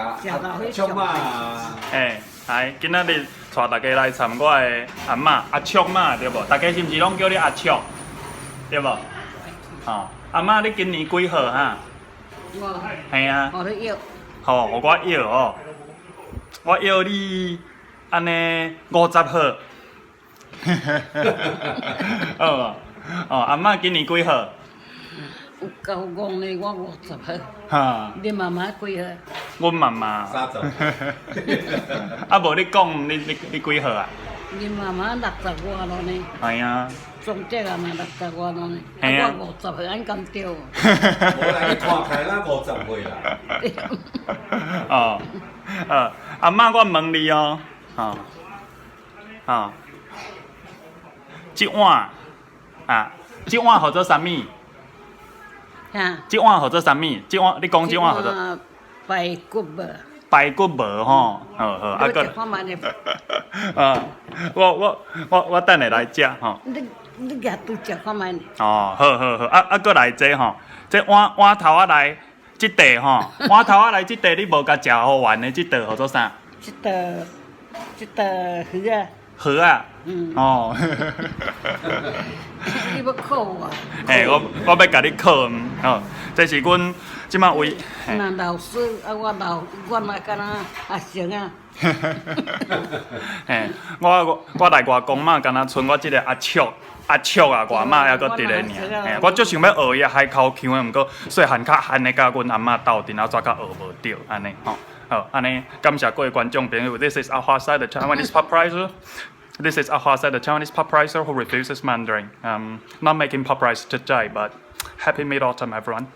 阿叔嘛。欸，來，今仔日帶大家來參我的阿嬤阿叔媽對無？大家是毋是攏叫你阿叔？對無？吼，阿嬤你今年幾歲哈？我嘿啊。予你約。吼，予我約哦。我約你按呢50歲。哦，哦，阿嬤今年幾歲？有夠戇呢，我50歲。哈。你媽媽幾歲？阮媽媽。30。啊，無你講，你幾歲啊？你媽媽六十外咯呢。係啊。總結啊嘛，六十外咯呢。係啊。我50歲，按敢對？無啦，你看起來咱50歲啦。哦，阿嬤，我問你哦，吼，吼，這碗啊，這碗號做啥物？哈？這碗號做啥物？這碗你講這碗號做？排骨無。排骨無吼，好好啊閣。啊，我等下來食吼。你舉拄食看覓？哦，好好好，啊啊，閣來這吼，這碗碗頭仔內這塊吼，碗頭仔內這塊你無共食予完的，這道號做啥？這道魚仔。魚仔。嗯。哦。你欲考我？嘿，我欲共你考，哦，這是阮這馬為。若老師啊，我老我嘛敢若學生啊。嘿，我來外公媽敢若賰我這个阿叔阿叔啊，外媽猶閣佇咧爾。嘿，我足想欲學伊海口腔的，毋過細漢較漢的佮阮阿嬤鬥陣，啊，煞較學無著按呢吼。好，按呢感謝各位觀眾朋友。This is 阿華西的 Taiwanese pop riser. This is 阿華西的 Taiwanese pop riser who refuses Mandarin. Not making pop rice today, but happy Mid Autumn, everyone.